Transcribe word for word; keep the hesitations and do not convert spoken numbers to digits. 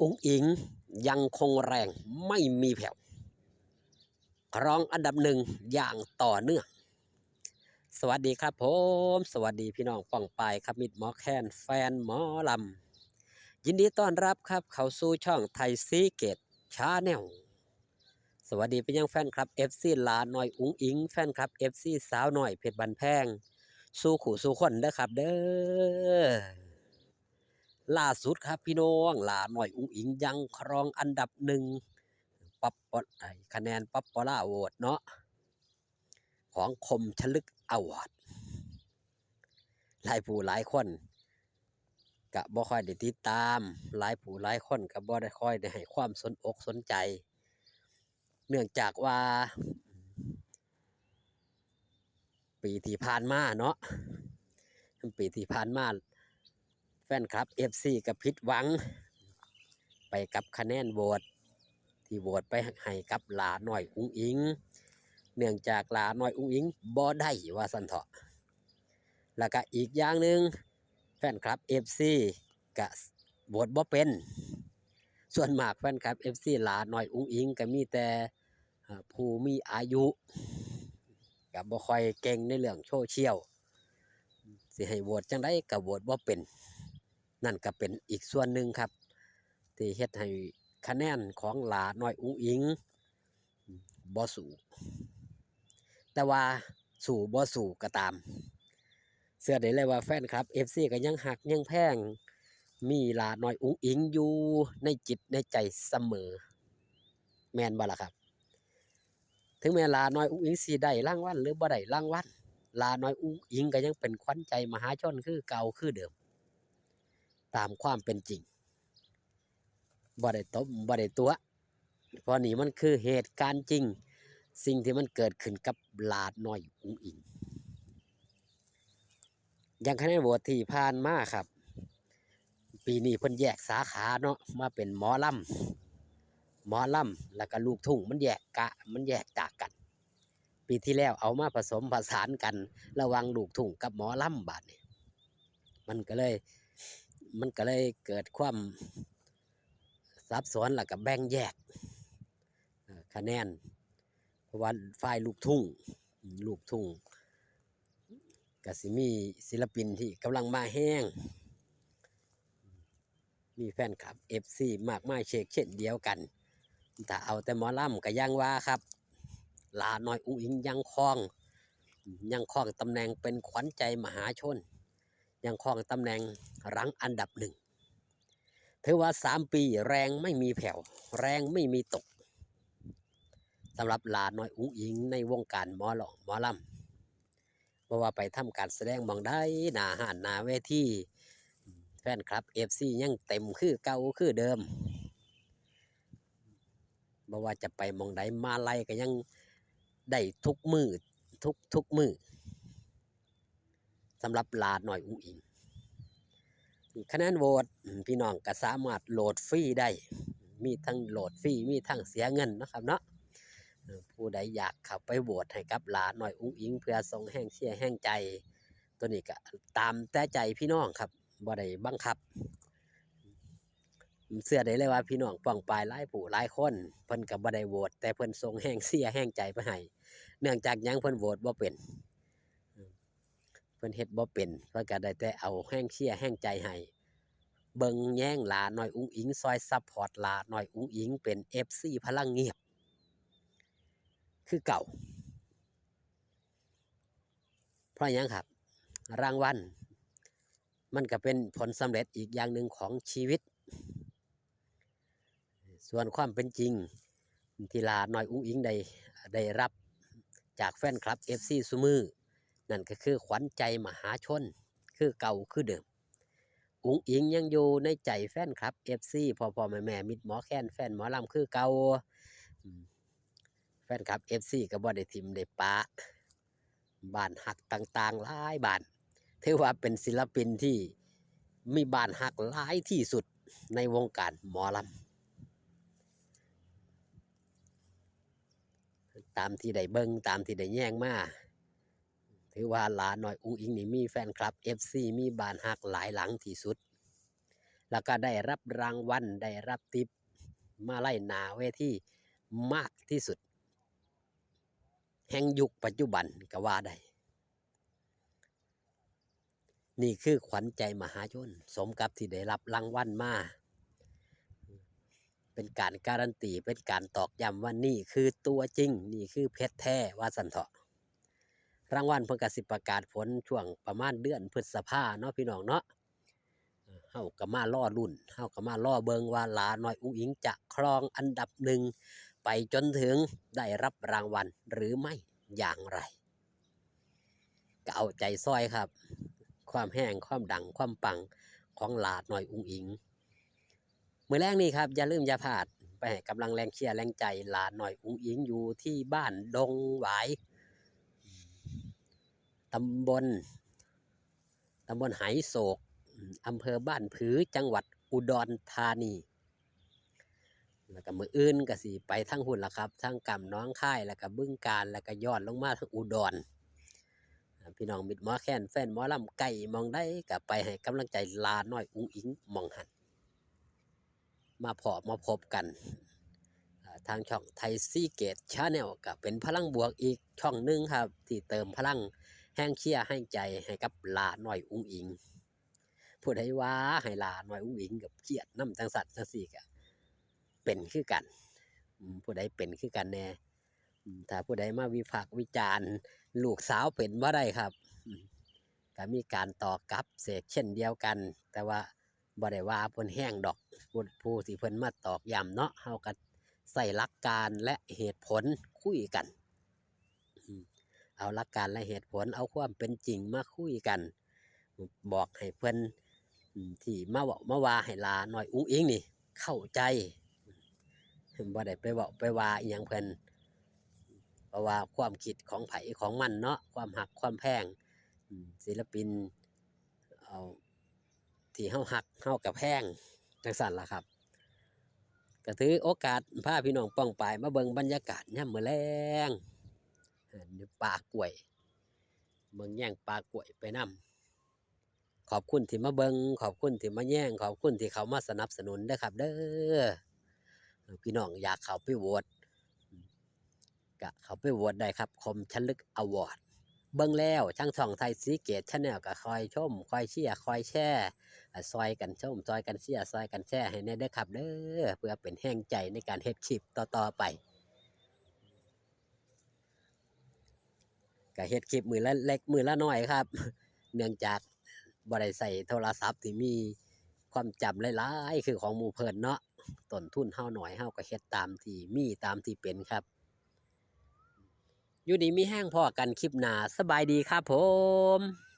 อุ๋งอิ๋งยังคงแรงไม่มีแผ่ว ครองอันดับหนึ่งอย่างต่อเนื่อง สวัสดีครับผม สวัสดีพี่น้องป้องปายครับ มิตรหมอแคน แฟนหมอลำ ยินดีต้อนรับครับ เข้าสู่ช่องไทยซีเกตชาแนล สวัสดีไปยังแฟนคลับ เอฟซี หลาน้อยอุ๋งอิ๋ง แฟนคลับ เอฟซี สาวน้อยเพชรบ้านแพง สู่คู่สู่คนเด้อครับเด้อ ล่าสุดครับพี่น้อง หลาน้อยอุ๋งอิ๋งยังครองอันดับหนึ่ง ป๊อปปอ ไอ้คะแนนป๊อปปูล่าโหวตเนาะ ของคมชลึกอวอร์ด หลายผู้หลายคนก็บ่ค่อยได้ติดตาม หลายผู้หลายคนก็บ่ได้ค่อยได้ให้ความสนอกสนใจ เนื่องจากว่า ปีที่ผ่านมาเนาะ ปีที่ผ่านมา แฟนคลับ เอฟซี ก็ผิดหวัง ไปกับคะแนนโหวต ที่โหวตไปให้กับหลาน้อยอุ๋งอิ๋ง เนื่องจากหลาน้อยอุ๋งอิ๋งบ่ได้ว่าซั่นเถาะ แล้วก็อีกอย่างหนึ่ง แฟนคลับ เอฟซี ก็โหวตบ่เป็น ส่วนมากแฟนคลับ เอฟซี หลาน้อยอุ๋งอิ๋งก็มีแต่ เอ่อ ผู้มีอายุ ก็บ่ค่อยเก่งในเรื่องโซเชียล สิให้โหวตจั่งใดก็โหวตบ่เป็น นั่นก็เป็นอีกส่วนหนึ่งครับ ที่เฮ็ดให้คะแนนของหลาน้อยอุ๋งอิ๋งบ่สู้ แต่ว่าสู้บ่สู้ก็ตาม เชื่อได้เลยว่าแฟนคลับ เอฟซี ก็ยังฮักยังแพง มีหลาน้อยอุ๋งอิ๋งอยู่ในจิตในใจเสมอ แม่นบ่ล่ะครับ ถึงแม้หลาน้อยอุ๋งอิ๋งสิได้รางวัลหรือบ่ได้รางวัล หลาน้อยอุ๋งอิ๋งก็ยังเป็นขวัญใจมหาชนคือเก่าคือเดิม ตามความเป็นจริง บ่ได้ตบ บ่ได้ตั๋ว เพราะนี่มันคือเหตุการณ์จริง สิ่งที่มันเกิดขึ้นกับหลาน้อยอุ๋งอิ๋ง อย่างคะแนนโหวตที่ผ่านมาครับ ปีนี้เพิ่นแยกสาขาเนาะ มาเป็นหมอลำ หมอลำ แล้วก็ลูกทุ่ง มันแยกกะ มันแยกจากกัน ปีที่แล้วเอามาผสมผสานกันระหว่างลูกทุ่งกับหมอลำ บาดนี้ มันก็เลย มันก็เลยเกิดความสับสน แล้วก็แบ่งแยก เอ่อ คะแนน เพราะว่าฝ่ายลูกทุ่ง ลูกทุ่ง ก็สิมีศิลปินที่กำลังมาแฮง มีแฟนคลับ เอฟซี มากมายเชกเช่นเดียวกัน ถ้าเอาแต่หมอลำก็อย่างว่าครับ หลาน้อยอุ๋งอิ๋งยังครอง ยังครองตำแหน่งเป็นขวัญใจมหาชน ยังครองตำแหน่งรั้งอันดับหนึ่ง ถือว่าสามปีแรงไม่มีแผ่ว แรงไม่มีตก สำหรับหลาน้อยอุ๋งอิ๋งในวงการหมอร้องหมอลำ บ่ว่าไปทำการแสดงหม่องใด หน้าฮ้านหน้าเวที แฟนคลับ เอฟซี ยังเต็มคือเก่าคือเดิม บ่ว่าจะไปหม่องใด มาลัยก็ยังได้ทุกมื้อ ทุก ทุกมื้อ สำหรับหลาน้อยอุ๋งอิ๋ง คะแนนโหวต พี่น้องก็สามารถโหลดฟรีได้ มีทั้งโหลดฟรี มีทั้งเสียเงินเนาะครับเนาะ เอ่อ ผู้ใดอยากเข้าไปโหวตให้กับหลาน้อยอุ๋งอิ๋ง เพื่อส่งแฮงเชียร์แฮงใจ ตัวนี้ก็ตามแต่ใจพี่น้องครับ บ่ได้บังคับ เชื่อได้เลยว่าพี่น้องป้องปายหลายผู้หลายคน เพิ่นก็บ่ได้โหวต แต่เพิ่นส่งแฮงเชียร์แฮงใจไปให้ เนื่องจากหยัง เพิ่นโหวตบ่เป็น เพิ่นเฮ็ดบ่เป็น เพิ่นก็ได้แต่เอาแฮงเชียร์แฮงใจให้ เบิ่งแยงหลาน้อยอุ๋งอิ๋ง ซอยซัปพอร์ตหลาน้อยอุ๋งอิ๋ง เป็น เอฟซี พลังเงียบ คือเก่า เพราะหยังครับ รางวัล มันก็เป็นผลสำเร็จอีกอย่างหนึ่งของชีวิต ส่วนความเป็นจริง ที่หลาน้อยอุ๋งอิ๋งได้ ได้รับจากแฟนคลับ เอฟซี ซุมื้อ นั่นก็คือขวัญใจมหาชน คือเก่าคือเดิม อุ๋งอิ๋งยังอยู่ในใจแฟนคลับ เอฟซี พ่อๆ แม่ๆ มิตรหมอแคน แฟนหมอลำคือเก่า อืม แฟนคลับ เอฟซี ก็บ่ได้ถิ่มได้ปะ บ้านฮักต่างๆ หลายบ้าน ถือว่าเป็นศิลปินที่มีบ้านฮักหลายที่สุดในวงการหมอลำ ตามที่ได้เบิ่ง ตามที่ได้แยงมา ถือว่าหลาน้อยอุ๋งอิ๋งนี่มีแฟนคลับ เอฟซี มีบ้านฮักหลายหลังที่สุด แล้วก็ได้รับรางวัล ได้รับทิปมาลัยหน้าเวทีมากที่สุด แห่งยุคปัจจุบันก็ว่าได้ นี่คือขวัญใจมหาชน สมกับที่ได้รับรางวัลมา เป็นการการันตี เป็นการตอกย้ำว่านี่คือตัวจริง นี่คือเพชรแท้ ว่าซั่นเถาะ รางวัลเพิ่นก็สิประกาศผลช่วงประมาณเดือนพฤษภาเนาะพี่น้องเนาะ เฮาก็มารอลุ้น เฮาก็มารอเบิ่งว่าหลาน้อยอุ๋งอิ๋งจะครองอันดับหนึ่งไปจนถึงได้รับรางวัลหรือไม่อย่างไร ก็เอาใจซอยครับ ความแฮง ความดัง ความปังของหลาน้อยอุ๋งอิ๋ง มื้อแลงนี้ครับ อย่าลืมอย่าพลาด ไปให้กำลังแรงเชียร์แรงใจหลาน้อยอุ๋งอิ๋งอยู่ที่บ้านดงหวาย ตำบล ตำบลไหโศก อำเภอบ้านผือ จังหวัดอุดรธานี แล้วก็มื้ออื่นก็สิไปทางพุ้นล่ะครับ ทางก้ำหนองคาย แล้วก็บึงกาฬ แล้วก็ย้อนลงมาทางอุดร อ่า พี่น้องมิตรหมอแคน แฟนหมอลำ ใกล้หม่องใดก็ไปให้กำลังใจหลาน้อยอุ๋งอิ๋งหม่องหั้น มาพ้อมาพบกัน อ่า ทางช่อง ไทยซีเกตแชนแนล ก็เป็นพลังบวกอีกช่องหนึ่งครับ ที่เติมพลังแฮงเชียร์แฮงใจให้กับหลาน้อยอุ๋งอิ๋ง ผู้ใดว่าให้หลาน้อยอุ๋งอิ๋งกับเครียดนำจั่งซั้นจั่งซี้ก็เป็นคือกัน อืม ผู้ใดเป็นคือกันแน่ อืม ถ้าผู้ใดมาวิพากษ์วิจารณ์ลูกสาวเป็นบ่ได้ครับ อืม ก็มีการตอบกลับเสกเช่นเดียวกัน แต่ว่าบ่ได้ว่าเพิ่นแฮงดอก ผู้ ผู้ที่เพิ่นมาตอกย้ำเนาะ เฮาก็ใช้หลักการและเหตุผลคุยกัน อืม เอาหลักการและเหตุผล เอาความเป็นจริงมาคุยกัน บอกให้เพิ่น อืม ที่มาเว้ามาว่าให้หลาน้อยอุ๋งอิ๋งนี่เข้าใจ บ่ได้ไปเว้าไปว่าอิหยังเพิ่น เพราะว่าความคิดของไผของมันเนาะ ความฮักความแพง อืม ศิลปิน เอา ที่เฮาฮักเฮาก็แพง จั่งซั้นล่ะครับ ก็ถือโอกาสพาพี่น้องป้องปายมาเบิ่งบรรยากาศยามมื้อแลง เห็นอยู่ป่ากล้วย เบิ่งแยงป่ากล้วยไปนำ ขอบคุณที่มาเบิ่ง ขอบคุณที่มาแยง ขอบคุณที่เข้ามาสนับสนุนเด้อครับเด้อ พี่น้องอยากเข้าไปโหวต ก็เข้าไปโหวตได้ครับ คมชลึกอวอร์ด เบิ่งแล้วทางช่องไทยซีเกตแชนแนลก็คอยชม คอยเชียร์ คอยแชร์ อ่า ซอยกันชม ซอยกันเชียร์ ซอยกันแชร์ให้แหน่เด้อครับเด้อ เพื่อเป็นแฮงใจในการเฮ็ดคลิปต่อๆไป ก็เฮ็ดคลิปมื้อละเล็กมื้อละน้อยครับ เนื่องจากบ่ได้ใช้โทรศัพท์ที่มีความจำหลายๆ คือของหมู่เพิ่นเนาะ ต้นทุนเฮาน้อย เฮาก็เฮ็ดตามที่มี ตามที่เป็นครับ อยู่ดีมีแฮง พ้อกันคลิปหน้า สบายดีครับผม